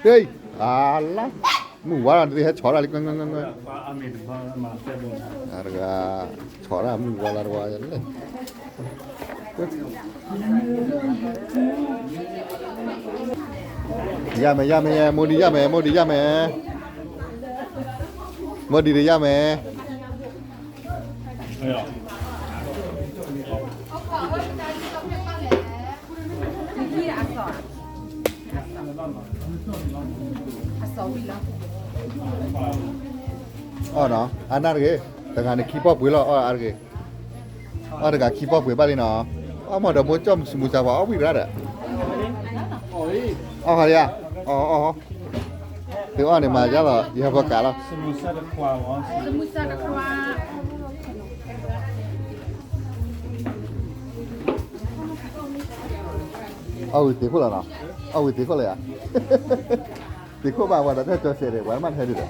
ဟ့ၣ်, အလါ, မုၢ်ဝါလီၤ နသ့ၣ်ဟဲဆီၣ်တၢ်လံ, အတဂၤ, ဆီၣ်တၢ်မုၢ်ဝါလီၤတဝါလဲၣ်. ရမယ် ရမယ် မိၢ်ဒံ ရမယ် မိၢ်ဒံ ရမယ် မိၢ်ဒံ ရမယ်. အီၣ်နီၤ အနၢ်တဂ့ၤ, တဂၤန့ၣ်ခံပီၢ်ပှ့ၤလီၤ အီၣ်အါတဂ့ၤ, အီၣ်တဂၤခံပီၢ်ပှ့ၤဘၣ်လံနီၤ, အီၣ်မ့ၢ်ဒီးမိၢ်ကၠီၣ်စမူစၢ်ပှၤအီၣ်ဝံၣ်ရၣ်ဒီး, အီၣ်ခီလံဧါ, အီၣ်အီၣ်အီၣ်, သုအီၣ်န့ၣ်မၤယါလီၤ ယဟဲဖီကးလီၤ. အီၣ်ဝံၤသ့ၣ်ခိၣ်လီၤနီၤ, အီၣ်ဝံၤသ့ၣ်ခိၣ်လီၤယါ, သ့ၣ်ခိၣ်ဘၣ်ဝဲဒီးတၢ်ကၠီစဲးဒီး ပှၤမ့ၢ်တဟဲဒံးဒီး လ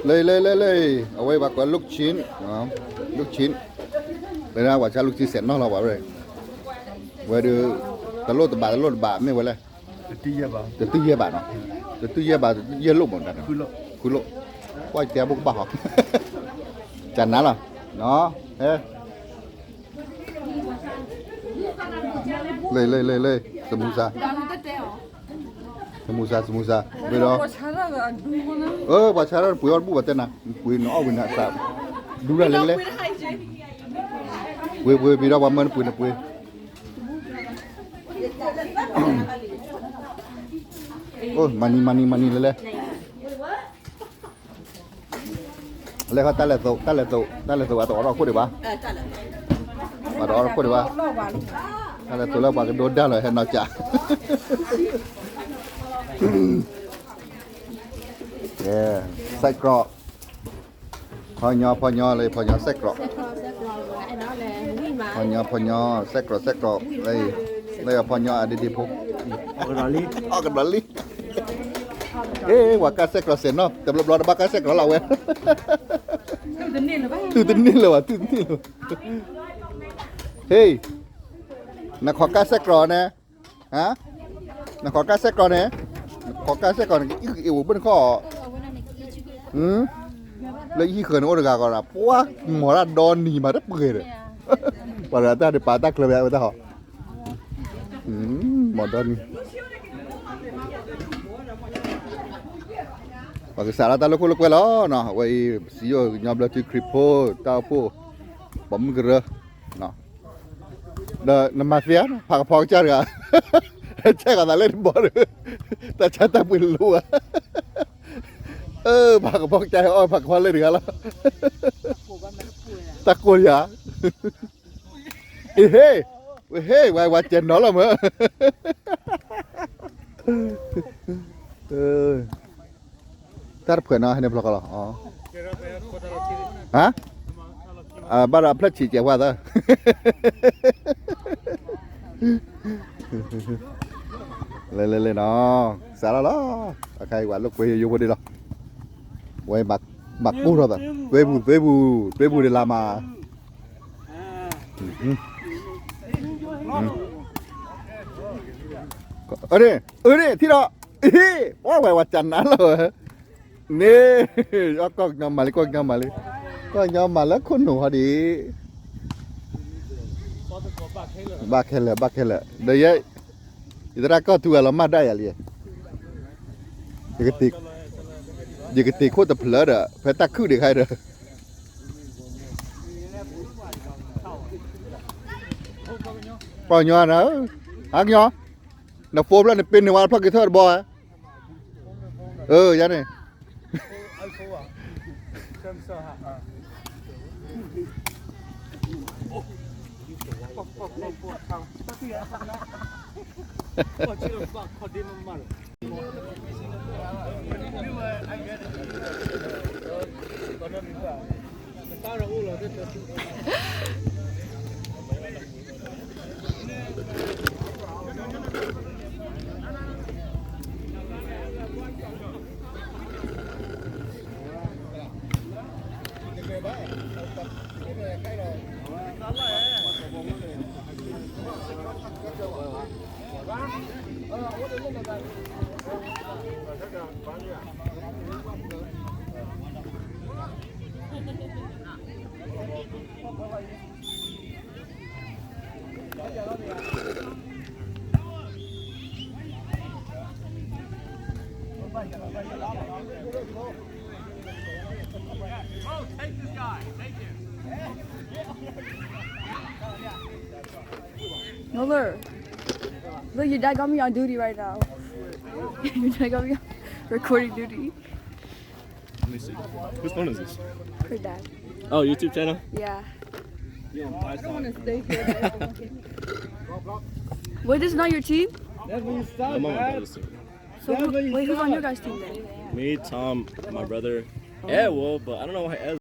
ၢ လၢ လၢ လၢ အဝဲပှၤကိး လုၢ်ခ့ၣ်, လုၢ်ခ့ၣ်, လၢပှၤဆါလုၢ်ခ့ၣ်စဲးနီၢ်လီၤပှၤဝဲ, ဝဲဒုး, တလိၣ်တဘၣ် တလိၣ်တဘၣ် မ့ၢ်ဝဲလဲၣ်, တတုၤယဲၢ်ဘၣ်နီၤ, တတုၤယဲၢ်ဘၣ် တတုၤယဲၢ်လိၣ်မး, ဃုလိၣ်, ကွၢ်တဲဘိကဘၣ်ဟီ, ကနၤလီၤ, ဟဲ လၢ လၢ လၢ လၢ သမူစၢ်, သမူစၢ် သမူစၢ်, ဝဲဒီး, ပှၤဆါထီၣ်နပှ့ၤအီၣ်တဘူၣ်ဘၣ်တဲနၤ, နပှ့ၤနအီၣ်ဝံၤနသး, ဒူရၣ်လဲၣ်လဲၣ်, ပှ့ၤ ပှ့ၤ ပှ့ၤဒီးပှၤမၢနပှ့ၤ နပှ့ၤ မၤနံၤ မၤနံၤ မၤနံၤလဲၣ်လဲၣ်. လဲၤခီတၢ်လဲၤသိး တၢ်လဲၤသိး တၢ်လဲၤသိး ပှၤတအိးထီၣ်ခိၣ်ဒံးဘၣ်, ပှၤတအိးထီၣ်ခိၣ်ဒံးဘၣ်, တၢ်လဲၤသိးလၢပှၤကဒိဒၣ်လီၤ ဟဲနီၢ်ကၠး, ကဲ, စဲးကြီး, ဖီညီ ဖီညီ လၢဖီညီ စဲးကြီး, ဖီညီ ဖီညီ စဲးကြီး စဲးကြီး, လၢဖီညီ အဒ့ဒ့ဖိ, အီၣ်ကဒီးလံ အ့ ပှၤကါစဲးကြီးစဲးနီၢ် တဘျီဘျီတဘၣ်ကါစဲးကြီးလီၤဝဲ, တုၤတန့ၢ်လၢၤဘၣ် တုၤတန့ၢ်လၢၤဘၣ်, ဟ့ၣ်, နခိးကါစဲးကြီးန့ၣ်, နခိးကါစဲးကြီးန့ၣ်, နခိးကါစဲးကြီးန့ၣ် ကအံၣ်ကအိၣ်ဘၣ်နခီၣ်, လၢဟံၣ်ဃၢၤန့ၣ်အိၣ်တဂၤကီးဒီး ပှၤမၤတၢ်ဒီနံၤမးတပှဲၤဒီး, ပှၤတဂၤတၢ်ဒုးပာ်တၢ်ချၢဝဲဝဲတၢ်ဟီ, မၤဒီနံၤ ပကစးထီၣ်တၢ်လၢခိၣ်လၢကွဲလီၤနီၤ, အဝဲအံၤ ပစံးယိၣ်ကညီဘျၢထံခရံာ်ဖိ တၢ်အိၣ်ဖှိၣ်, ပိာ်မုၣ်ကရၢ, ဒီးနမၤသ့ဧါ, ဖးကဖီကစၢ်တဂၤ, ဆဲးကီးသးလၢတဘီဒီး, တၢ်ဆါတၢ်ပှ့ၤလိၤဧါ, ဖးကဖီကစၢ်အီၣ်ဖးကဖီလၢတဂၤလီၤ, တၢ်ကိၢ်ယၤ အ့ဟ့, ဝဲဟ့ ဝဲဝဲစဲးနီၤလီၤမး, တၢ်တဖှဲးနီၤ ဟဲန့ၣ်ဖျီဃီလီၤ, ဟါ, ဘၣ်ဒီးအဖျၢၣ်ဆံးကဲးဝါသၢ လဲၤလဲၤလဲၤနီၤ, စးလီၤလီၤ, အခါအံၤဝဲလိာ်ကွဲယိယိဖိဒ့လီၤ, ဝဲမၤကိၢ်ထီၣ်သး, သွေးပူ, သွေးပူ, သွေးပူဒ့လါမး, အၢန့ၣ်, အၢန့ၣ် ထံၣ်ဒီး, အ့ဟ့, ပှၤဝဲဝဲစးနၤလီၤဝဲ, န့ၣ်, ကီၢ်ကညီမၤလံ ကီၢ်ကညီမၤလံ, ကီၢ်ကညီမၤလၢခိၣ်နူာ်ဟီဒံး ဘၣ်ခဲလၢာ် ဘၣ်ခဲလၢာ် ဒီးယဲ, ယသရၣ်ကီၢ်သူဂၤလီၤမၢ်ဒၣ်ယၤလံ, ယကတ့ၤခိၣ်တဖျၢၣ်ဒီး ဖဲတၢ်ခုၣ်ဒံးခါဒီး, ပှၤကညီနၤ, ဟါကညီ, နဖိဖျၢၣ်န့ၣ် ပ့ၤန့ၢ်ဝဲဖျီၣ်က့ၤထၢၣ်တဘီဧါ, အၢ ယၤန့ၣ် တၢ်အိၣ်လီၤသ့ၣ်တဖၣ် Miller, look, your dad got me on duty right now. Your dad got me on recording duty. Let me see. Whose phone is this? Her dad. Oh, YouTube channel? Yeah. I don't want to stay here. Wait, this is not your team? That's when you start, I'm on my brother's team. So who, wait, who's on your guys' team then? Me, Tom, my brother, Edward, but I don't know why Edward.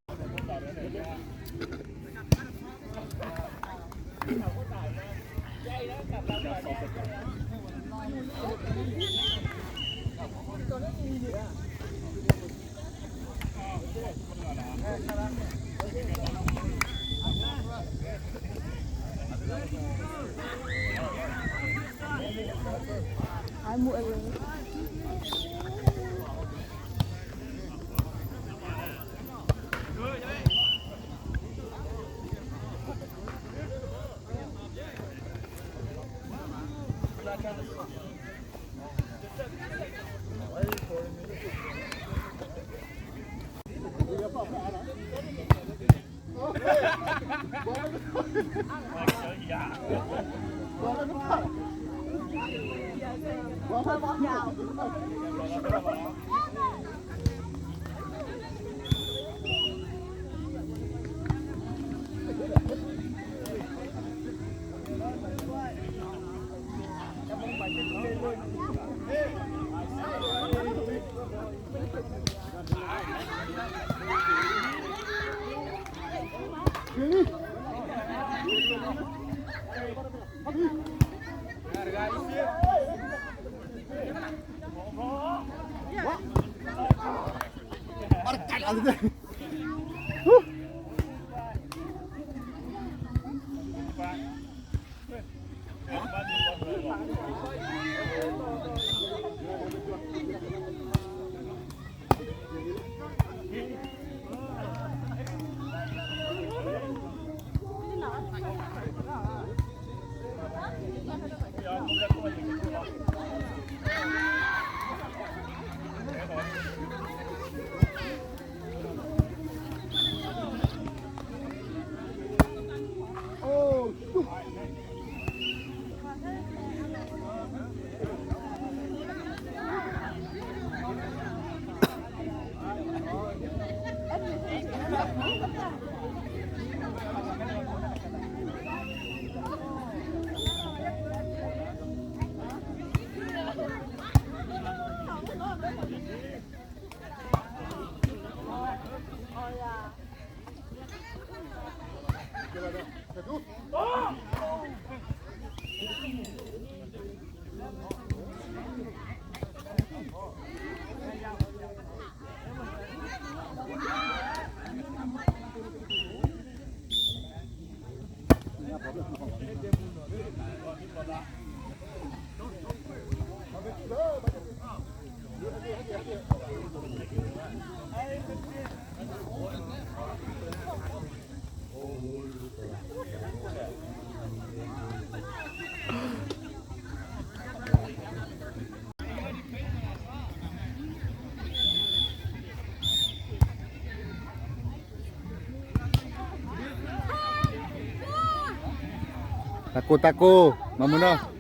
Tako, tako, mamo no.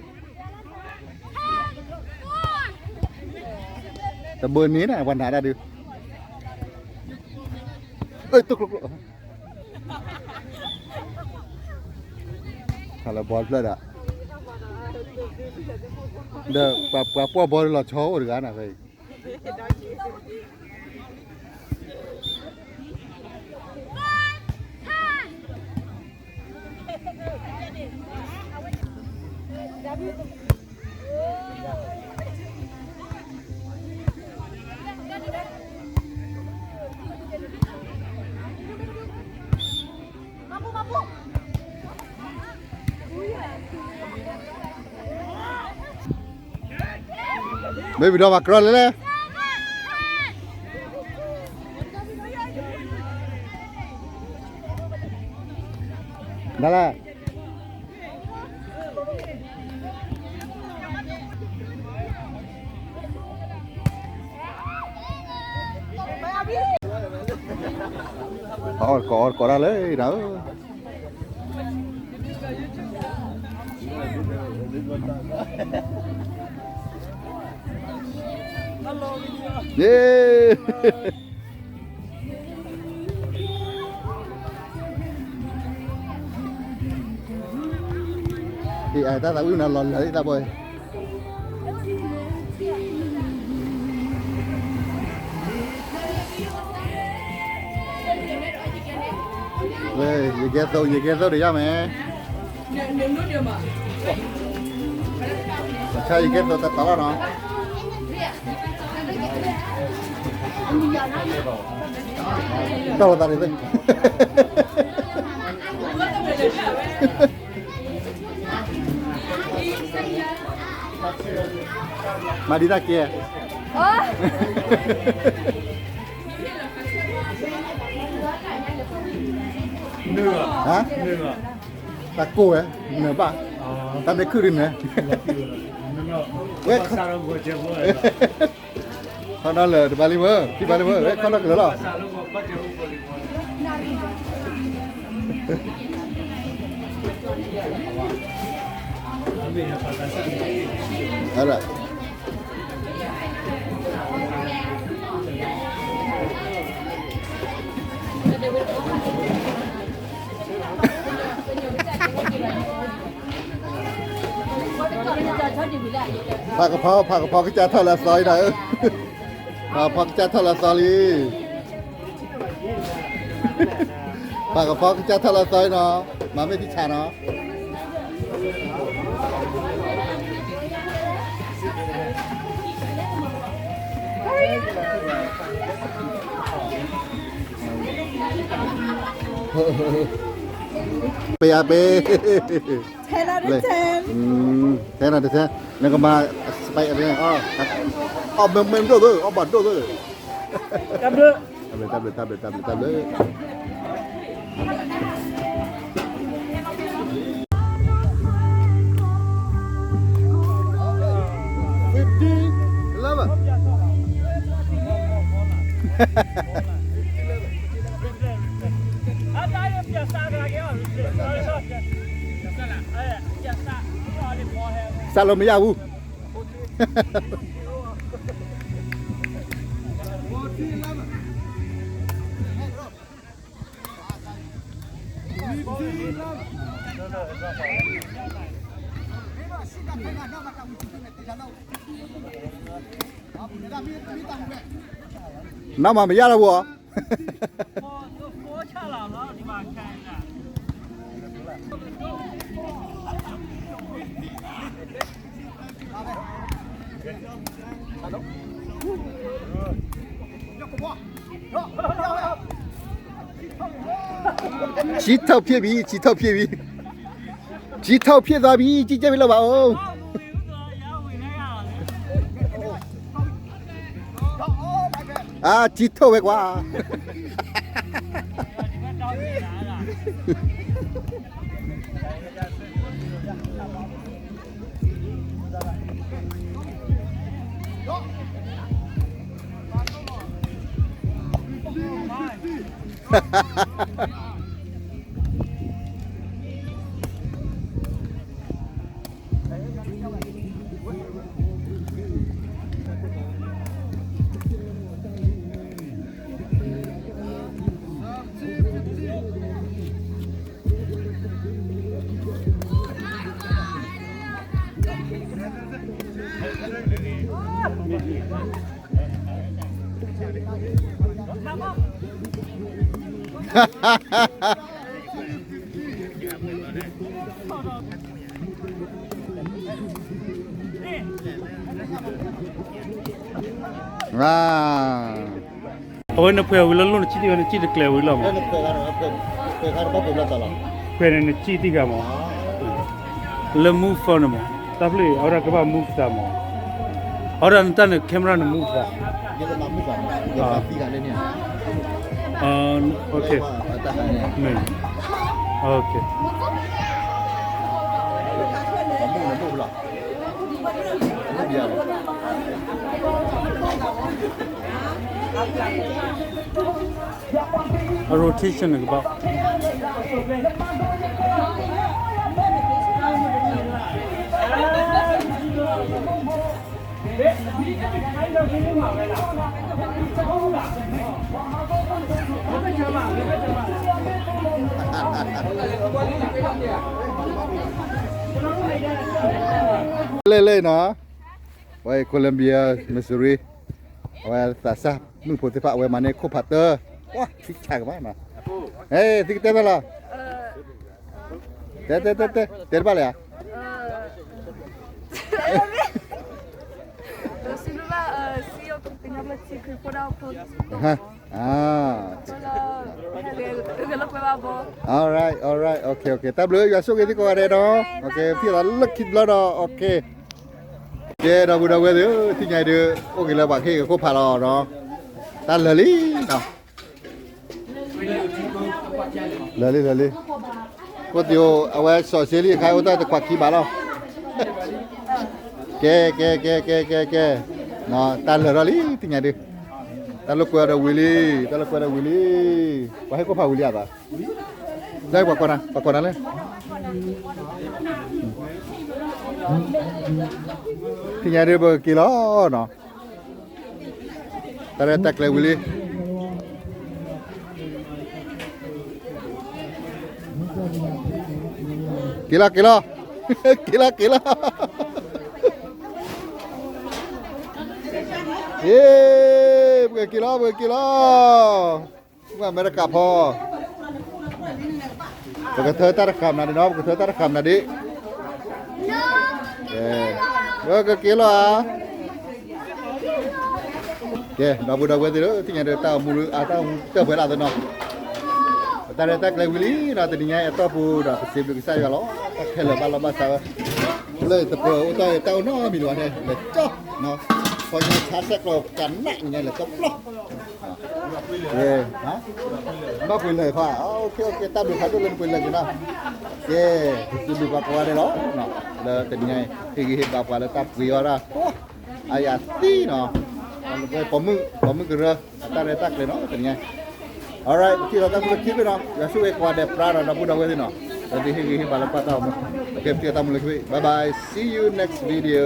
တဘၢန့ၣ်န ပှၤနၤဒၣ်ဒုး, အဲ တကျိကျိ, ခးလၢဘီတဖျၢၣ်ဒီး, ဒီးပှၤပှၤပှီၢ်ဘီလီၤဆီအိၣ်တဂၤနၤဖဲအံၤ. ဘံၣ်ဒီးမၤကြီလဲၣ်လဲၣ်, ဒၣ်လဲၣ်. အီၣ်ကိးအီၣ်ကိးဒၣ်လၢဒၣ်ဧၢ, ယ့, တၢ်သးဝံၣ်နၤလီၤလၢတၢ်ဘီ, ဝဲ ရေခဲသုတ် ရေခဲသုတ်တွေရမယ်, တခြားရေခဲသုတ်တတ်တာတော့နော်, တော့လာတာတွေသိ မၤဒံးတၢ်ကဲ, ဟါ, တၢ်ကိၢ်ဝဲ, နၢၤဘၣ်, တၢ်မ့ၢ်ခုၣ်ဒ်န့ၣ်, ဝဲ, ခီနီလၢတဘၣ်လံဝဲ, ထံၣ်ဘၣ်လံဝဲ, ဝဲခီနီကလၢာ်လီၤ. ဖးကဖီ ဖးကဖီကစၢ်ထီၣ်လၢအသီအံၤဒၣ်ဧၢ, ဖးကဖီကစၢ်ထီၣ်လၢအသီလံ, ဖးကဖီကစၢ်ထီၣ်လၢအသီအံၤနီၤ, မၤမ့ၢ်တဆးနီၤ. ပယၤပ့, ten out of ten, နကမၤ spice အီၣ်, အီၣ်မ့ၢ်မ့ၢ်ဒိၣ်သၢ, အီၣ်ဘၣ်ဒိၣ်သၢ, တၢ်ဘျုး, တၢ်ဘျုး, တၢ်ဘျုး, တၢ်ဘျုး, တၢ်ဘျုး. Fifteen, eleven. စလို့မရဘူး. နောက်မှမရတော့ဘူးဟော. ချီထုတ်ဖြစ်ပြီ, ချီထုတ်ဖြစ်ပြီ, ချီထုတ်ဖြစ်သွားပြီ, ကြည့်ကြည့်ပြီလို့ပါဦး. အာ, ချီထုတ်ပဲကွၢ်. Wow. အဝဲနဖှဲးဝံၤလၢလိၣ်နစံၣ်တဂၤ နစံၣ်တကျဲၤဝံၤလီၤမး, ဖှဲးန့ၣ်နစံၣ်တဂၤမး, လၢ move phone န့ၣ်မး, တၢ်ဖျၢၣ်အံၤ အဝဲဒၣ်ကဘၣ် move သးမး. အီဒၣ်နတၢ်န့ၣ် camera န့ၣ်မူဘၣ်. ယကမၤမူဘၣ်, ယကမၤသံဂၤလၢန့ၣ်. အ OK, အတၢ်ဟါန့ၣ်, မ့ၢ်, OK. မူန့ၣ်မူလီၤ. မူဘၣ်. A rotation န့ၣ်ကဘၣ်. လၢလၢနီၤ, ဝဲ Columbia, Missouri, အဝဲသးစၢ်မုၣ်ဖိသ့ၣ်တဖၣ် အဝဲမၤန့ၢ်ခိၣ်ဖးတၢၢ်, ဝါ ထံဆးကမးနီၤ, ဟဲ သုကတဲဖဲလီၤ, တဲတဲတဲတဲ တဲတဘၣ်လဲၣ်ဧါ. ဟါ, alright, alright, okay, okay, တၢ်ဘျုး ယွၤဆိၣ်ဂ့ၤသုကိးဂၤဒဲးနီၤ, okay, ဖံသးလၢခံတဘျီဒီး okay. ကဲ ဒီပုၢ်ဒီဝဲၢ်သ့ၣ်ဧၢ, ထံၣ်ညါဒုး အိၣ်က့ၤလၢပှၤကဟ့ၣ်က့ၤခိၣ်ဖးလီၤနီၤ, တၢ်လၢာ်လံနီၤ. လၢာ်လံ လၢာ်လံ, ကိးသံၣ်ဧိၤ အဝဲစီၤစ့လံအခါ အိၣ်တၢ်တခွးခံဘးလီၤ. ကဲ ကဲ ကဲ ကဲ ကဲ ကဲ, တၢ်လၢာ်ထီၣ်လံ ထံၣ်ညါဒုး, တၢ်လိာ်ကွဲအီၤဒီးဝံၤလံ, တၢ်လိာ်ကွဲဒီးဝံၤလံ, ပှၤဟ့ၣ်ခိၣ်ဖးဝံၤလံအသး, လၢပှၤကွၢ်နၤ ပှၤကွၢ်နၤလၢ ထံၣ်ညါဒုး ပကက့ၤလီၤနီၤ. တၢ်ရဲၣ်တၢ်ကျဲၤဝံၤလံ. က့ၤလီၤ က့ၤလီၤ, က့ၤလီၤ က့ၤလီၤ, ယ့, ပကက့ၤလီၤ ပကက့ၤလီၤ. မ့ၢ်အမဲရကၤဖီ, ပကထၢတၢ်တခါမနုၤဒံးနီၤ, ပကထၢတၢ်တခါမနုၤဒံး, ပကက့ၤလီၤဧါ. ကဲ ဒီပုၢ်ဒီဝဲၢ်သ့ၣ်ဧၢ, သ့ၣ်ညါဒီးတၢ်အိၣ်မူလၢအတၢ်အိၣ်မူ တၢၢ်ပှဲၤလၢအသးနီၤ, ပတၢ်ရဲၣ်တၢ်ကျဲၤဝံၤလံနီၤ, တနံၤညါအတီၢ်ပူၤဒီး ပစံးဘျုးကစၢ်ယွၤလီၤ, တၢ်ခဲလၢာ်ဘၣ်လီၤဘၣ်စးဝဲ, လၢတပၢၤအိၣ်တၢ်အတၢ်အိၣ်နီတမံၤလီၤန့ၣ် လဲၤကၠီ, ခီညါဆါဆဲးကျိးကနးညါလဲၤကၠီပျီ ဘၣ်ပှ့ၤလၢာ်ခီ, တၢ်ဘျုးဖးဒိၣ်လၢနပှ့ၤလၢာ်က့ၤနီၤ, ကဲ, ပစံးဘျုးပှၤကိးဂၤဒဲးလီၤ, လၢတနံၤညါအံၤ ဟ့ၣ်ဂံၢ်ဟ့ၣ်ဘါပှၤလၢတၢ်ပှ့ၤအီၣ်ဒၣ်, အါယၤသံနီၤ, ပိာ်မုၣ် ပိာ်မုၣ်ကရၢ, တၢ်ရဲၣ်တၢ်ကျဲၤနီၤ တနံၤညါအံၤ, alright, ပထံၣ်လိာ်တၢ်မူလၢခံဘ့ၣ်နီၤ, ယွၤဆိၣ်ဂ့ၤကိးဂၤဒဲးပြးဒီး ဒီပုၢ်ဒီဝဲၢ်သ့ၣ်နီၤ, ဒီးသုဟ့ၣ်ဂံၢ်ဟ့ၣ်ဘါလၢပှၤတၢ်အိၣ်မူ, ပထံၣ်လိာ်တၢ်မူလၢခံဘ့ၣ်, bye bye, see you next video.